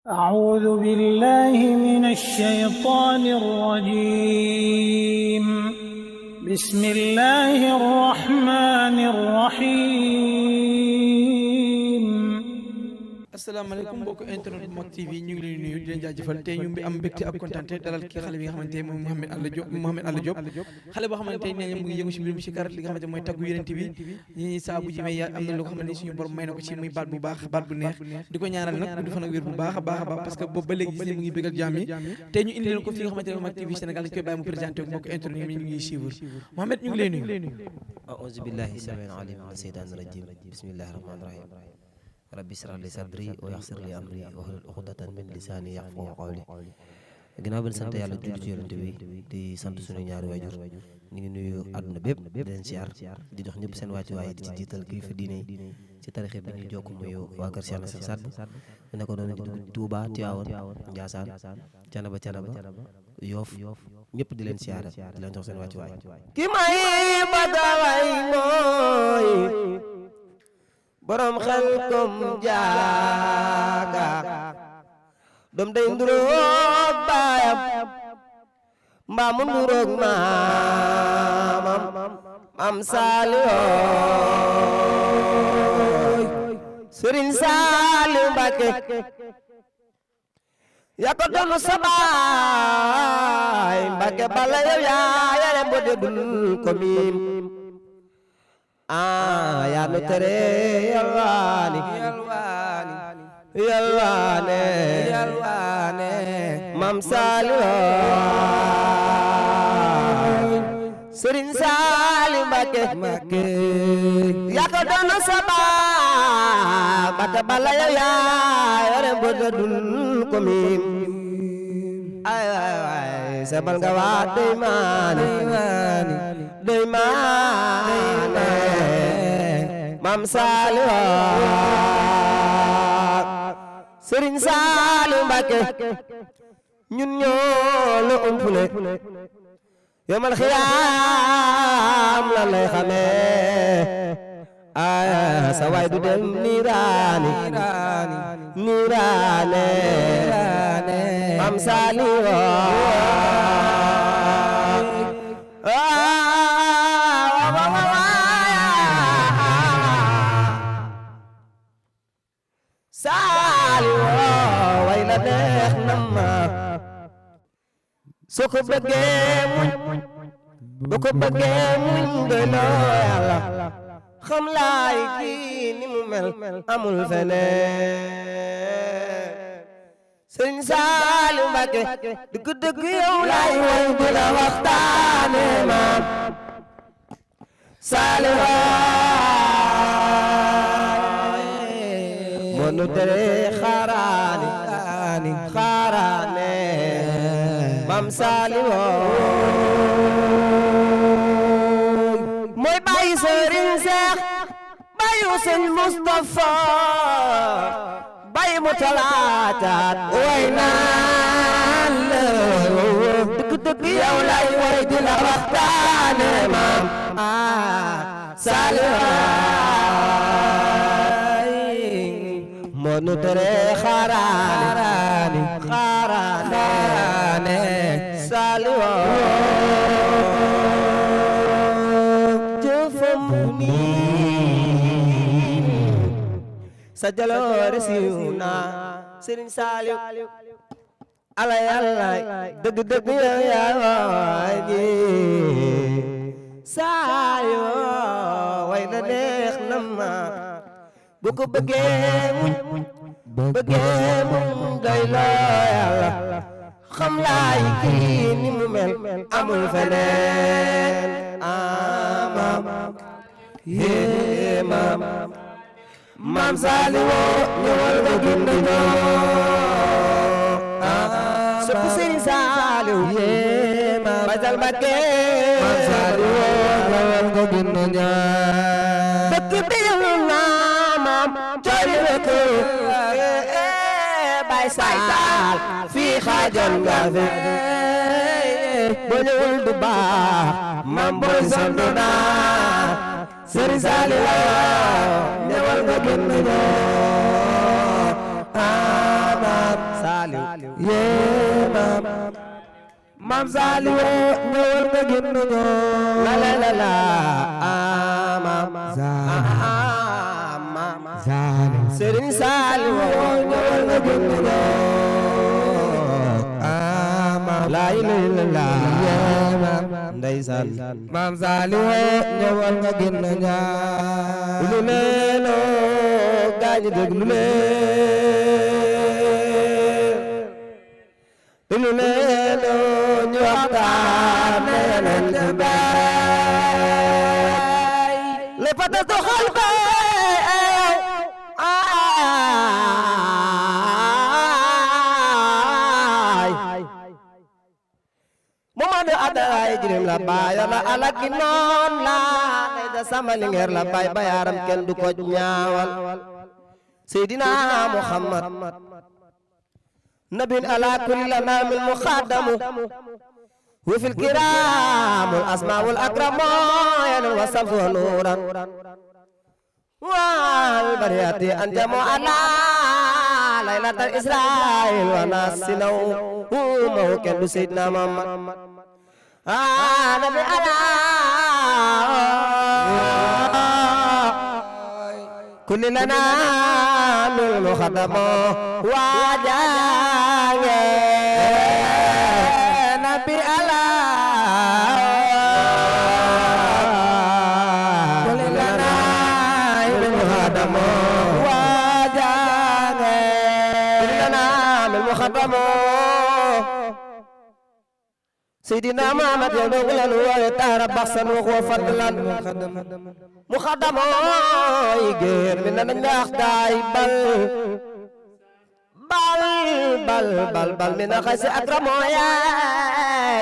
أعوذ بالله من الشيطان الرجيم. بسم الله الرحمن الرحيم. asalaamaaleykum mbokk internet bu Mak TV ñu ngi leen di nuyu di leen jaajëfal tey ñu ngi am mbégte ak kontaante dalal ki xale bi nga xamante ne moom Mouhamed Alla Diop xale boo xamante ne mu ngi yëngu si mbirum si kar li nga xamante mooy taggu Yonent bi ñi saa bu jimee ya am na lu ko xamante ne suñu borom may na ko ci muy baat bu baax baat bu neex di ko ñaanal nag gudd fan ak wér bu baax a baax a baax parce que boobu ba léegi gis ne mu ngi bégal jaam yi tey ñu indi leen ko fi nga xamante ne Mak TV Sénégal dañu koy bàyyi mu présenté ak mbokk internet yi ñu ngi suivre Mouhamed ñu ngi lay nuyu. a'uuzu billahi samiil aliim mina shaytaani rajiim bismillahi rahmaani rahiim rabbi shrah li sadri wa yassir li amri wahlul uqdatan min lisaani yafqahu qawli. ginnaaw bi ñu sant yàlla julli ci Yonent bi di sant suñu ñaari waajur ñu ngi nuyu àdduna bépp di leen siyaar di jox ñëpp seen wàccuwaay di ci jiital kilifa diine yi ci tarixe bi ñu jokk muy waa kër Cheikh Nassir Sadd bu nekk doon di dugg Touba Tivaouane Ndiassane Canaba Yoff ñëpp di leen siyaar di leen jox seen wàccuwaay. ki may bëgg a way mooy borom xel kom jaaga doom day nduroog baayam mbaa mu nduroog maamam am Saaliyooy Sëriñ Saaliw Mbàkke yaa ko doon sa baay Mbàkke bala yow yaa yare mbode dul ko miim yaa nu tere yalwaani Mam Saliou Sëriñ Saaliw Mbàkke yaa ko doon sa baay Mbàkke bala yow yaa yore mbode dul ko miim ay sabal nga waa dey maane Mam Saliou Sëriñ Saaliw Mbàkke ñun ñoo la umpule yomal xiyaam la lay xamee ay sa waay du dem niiraane Mam Saliou Saliou way la neex na ma soo ko bëggee muñ boo ko bëggee muñ doy loo Yàlla xam laay kii ni mu mel amul feneen Sëriñ Saaliw Mbàkke dëgg yow laay way di la waxtaane maam Saliou nu tere xaaraane Mam Saliou mooy bàyyi Sëriñ Seex bàyyi Sëñ Mustafa bàyyi mu talaataat way naan la dëgg yow lay way di la waxtaane maam Saliou nu tere xaaraane Saliou jëfam nii sa jaloore siiw na Sëriñ Saaliw ala yàlla dëgg yaa ji Saliou way na neex na ma bu ko bëggee muñ doy loo Yàlla xam laay kii ni mu mel amul feneen Mam Saliou ñëwal nga gindi ñoo sopp Sëriñ Saaliw Bajal Mbàkke Mam Saliou ñëwal nga gindi ñoo dëkk bi jooy rek bay saal fii xaajoon nga fi boo ñëwul du baax mam boy sonn naa Sëriñ Saaliw ñëwal nga gën ñoo Saliou yéema Maam Saliou ñëwal nga gën ñoo la la la la Maam Saliou Serigne Saliou ñëwal nga gën ñoo la ilaha illallah ndeysaan Maam Saliou ñëwal nga gën ñoo lu leeno gaañu déglu leen lu leeno ñu waxtaan leen ci bay le patas do xol bay Muhammadu Abdalaay jirim la baay la alaki noon la day da sama lingeer la baay bayaaram kenn du ko ñaawal Seydina Muhammad nabin ala kulli lanamil muqaddamu wa fil kiramul asmaul akramu yanul wasafu nuran wal bariyati anjamu ala laylatal israil wa nasinaw mau kenn du Seydina Muhammad nabi ala kulli lanamil muqaddamu wajange nabi ala kulli lanamil muqaddamu wajange kulli lanamil muqaddamu Seydina Muhammad yow dong la nu woowe taara baxsan wax wa fadlan muqaddamo yi géer mi na ñaax daay bal mi na xasi akramo ya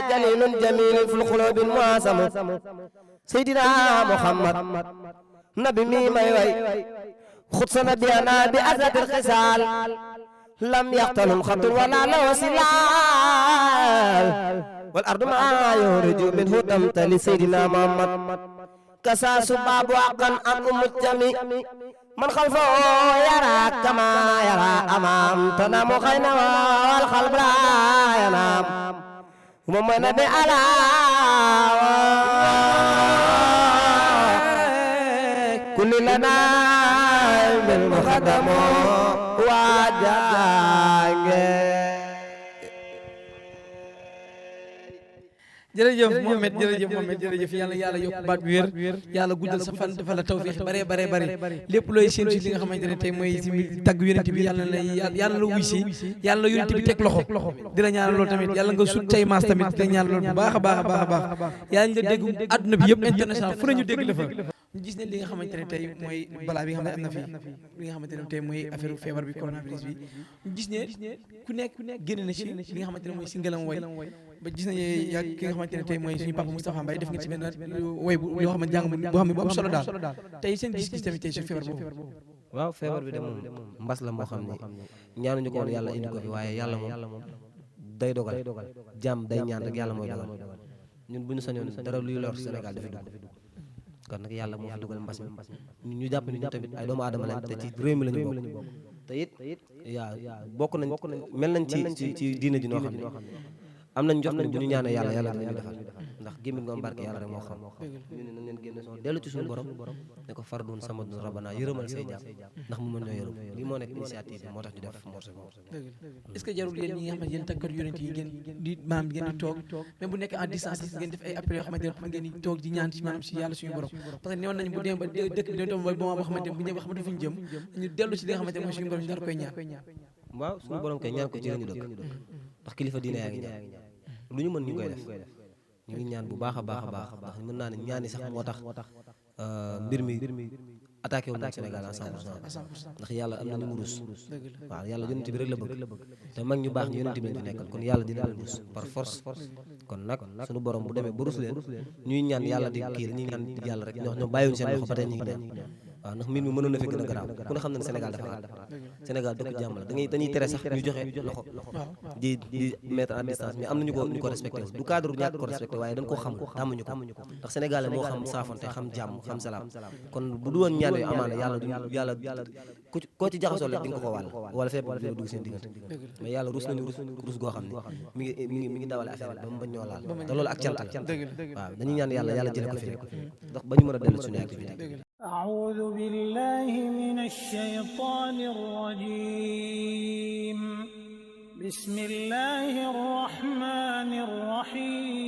jalilun jamilun fil xulubin muasamu Seydina Muhammad nabi mi may way xutsana biyana bi azratil xisaal lam yaxtalum xatun wala law silal wal ardu ma yuriju minhu tamtali Seydina Muhammad kasaasu baabu aqan an umujjami man xalfa yara kama yara amam tanamu xayna wal xalbra yanam moom mooy nabi ala kulli lana bil muqaddamo wajange jërëjëf Mohamed jërëjëf yàlla yokk baat bi wér yàlla guddal sa fan defal la tawfiix bare lépp looy séen si li nga xamante ne tey mooy si tagg yonent bi yàlla la wuy si yàlla la yonent bi teg loxo di la ñaanal loolu tamit yàlla nga sut tay maas tamit di la ñaanal loolu bu baax a baax yàlla ñu la dégg àdduna bi yëpp international fu nañu dégg la fa ñu gis ne li nga xamante ne tey mooy balaa bi nga xam ne am na fi li nga xamante ne tey mooy affaire feebar bi coronavirus bi ñu gis ne ku nekk génn na ci li nga xamante ne mooy si ngalam way ba gis nañu yaa ki nga xamante ne tey mooy suñu papa Moustapha Mbaye def nga ci benn way bu yoo xam ne jàng boo xam ne bu am solo daal tey seen gis-gis tamit tey sur feebar boobu waaw feebar bi de moom mbas la moo xam ne ñaanuñu ko woon yàlla indi ko fi waaye yàlla moom day dogal jàmm day ñaan rek yàlla mooy dogal ñun bu ñu sañoon dara luy lor Sénégal dafi dugg kon nag yàlla moo fi dugal mbas mi ñu jàpp ni ñu tamit ay doomu aadama lañ te ci réew mi lañu bokk te it bokk nañ mel nañ ci diine ji noo xam ne am nañ jox nañ bu ñu ñaanee yàlla dinañu defal ndax gémmiñ nga am barke yàlla rek moo xam ñu ne nañ leen génne son dellu ci suñu borom ne ko fardun samadun rabbana yërëmal say jàpp ndax mu mën ñoo yërëm lii moo nekk initiative bi moo tax ñu def morceau est-ce que jarul yéen ñi nga xam ne yéen tàggat yonent yi ngeen di maam ngeen di toog même bu nekk en distance ngeen def ay appels yoo xamante ne ngeen di toog di ñaan ci maanaam si yàlla suñu borom parce que newoon nañ bu demee ba dëkk bi dañu toog ba boo xamante bu ñëw ba xamante fu ñu jëm ñu dellu ci li nga xamante mooy suñu borom ñu daal koy ñaan waaw suñu borom koy ñaan ko ci lañu dëkk ndax kilifa diine yaa ngi ñaan lu ñu mën ñu koy def ñu ngi ñaan bu baax a baax ndax mën naa ne ñaani sax moo tax mbir mi attaqué wu ñu Sénégal à 100% ndax yàlla am na ñu mu rus waaw yàlla yonent bi rek la bëgg te mag ñu baax ñu yonent bi lañ fi nekkal kon yàlla dina leen rus par force kon nag suñu borom bu demee ba rus leen ñuy ñaan yàlla di kii ñuy ñaan yàlla rek ñoo bàyyiwuñ seen loxo ba tey ñu ngi ñaan waaw ndax mbir mi mënoon na fi gën a garaaw ku ne xam na ne Sénégal dafa yaatu Sénégal dëkk jàmm la dañuy tere sax ñu joxe loxo di mettre à distance mais am na ñu ko respecté du cadre ñàkk ko respecté waaye dañ koo xamul tàmmuñu ko ndax sénégalais moo xam saafonte xam jàmm xam salaam kon bu du woon ñaan yooyu amaana yàlla koo ci jaxasoo la di nga ko wàll wala fépp dina dugg seen diggante mais yàlla rus nañu rus goo xam ne mi ngi dawale affaire bi ba mu bañ ñoo laal te loolu ak cant la waaw dañuy ñaan yàlla jële ko fi rek ndax ba ñu mën a dellu suñu activité أعوذ بالله من الشيطان الرجيم بسم الله الرحمن الرحيم